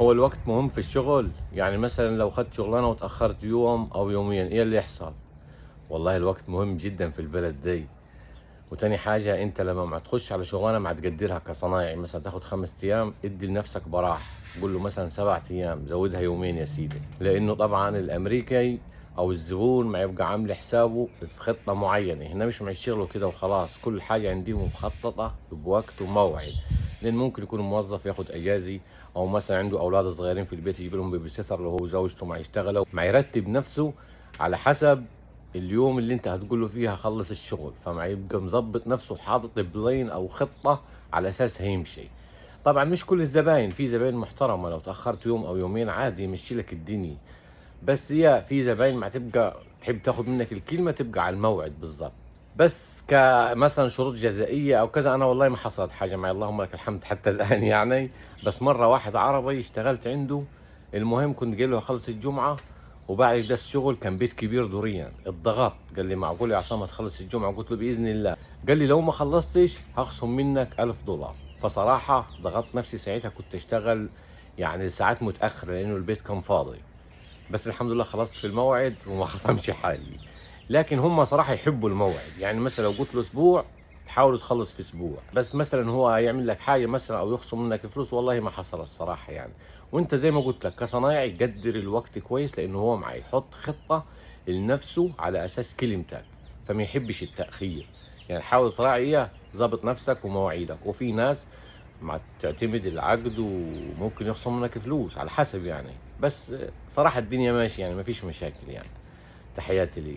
هو الوقت مهم في الشغل، يعني مثلا لو خدت شغلانة وتأخرت يوم أو يومين إيه اللي يحصل؟ والله الوقت مهم جدا في البلد دي. وتاني حاجة، انت لما ما تخش على شغلانة ما تقدرها كصنايعي، مثلا تاخد 5 ايام، ادي لنفسك براح، قول له مثلا 7 ايام، زودها يومين يا سيدي، لانه طبعا الامريكي او الزبون ما يبقى عامل حسابه في خطة معينة. هنا مش يشتغلوا كده وخلاص، كل حاجة عندهم مخططة بوقت وموعد، لان ممكن يكون موظف ياخد اجازي، او مثلا عنده اولاد صغيرين في البيت يجيب لهم baby sitter لو هو وزوجته ما يشتغلوا، ما يرتب نفسه على حسب اليوم اللي انت هتقول له فيها خلص الشغل، فما يبقى مظبط نفسه حاطط plan او خطة على اساس هيمشي. طبعا مش كل الزباين، في زباين محترمة لو تأخرت يوم او يومين عادي يمشي لك الدنيا، بس هي في زباين ما تبقى تحب تاخد منك الكلمة، تبقى على الموعد بالظبط. بس كمثلا شروط جزائية او كذا، انا والله ما حصلت حاجة معي، اللهم لك الحمد حتى الان يعني. بس مرة واحد عربي اشتغلت عنده، المهم كنت قايل له خلص الجمعة، وبعد ده الشغل كان بيت كبير دوريا، الضغط قال لي معقول يا عصام هتخلص الجمعة؟ قلت له بإذن الله. قال لي لو ما خلصتش هخصم منك $1000. فصراحة ضغطت نفسي ساعتها، كنت اشتغل يعني ساعات متأخرة لأنه البيت كان فاضي، بس الحمد لله خلصت في الموعد وما خصمش حالي. لكن هم صراحة يحبوا الموعد، يعني مثلا لو قلت له اسبوع تحاول تخلص في اسبوع، بس مثلا هو يعمل لك حاجة مثلا او يخصم منك فلوس، والله ما حصل الصراحة يعني. وانت زي ما قلت لك كصنايعي قدر الوقت كويس، لانه هو معي يحط خطة لنفسه على اساس كلمتك، فما يحبش التأخير. يعني حاول تراعي ظبط نفسك ومواعيدك. وفي ناس مع تعتمد العقد وممكن يخصم منك فلوس على حسب يعني، بس صراحة الدنيا ماشية يعني، ما فيش مشاكل يعني. تحياتي ليك.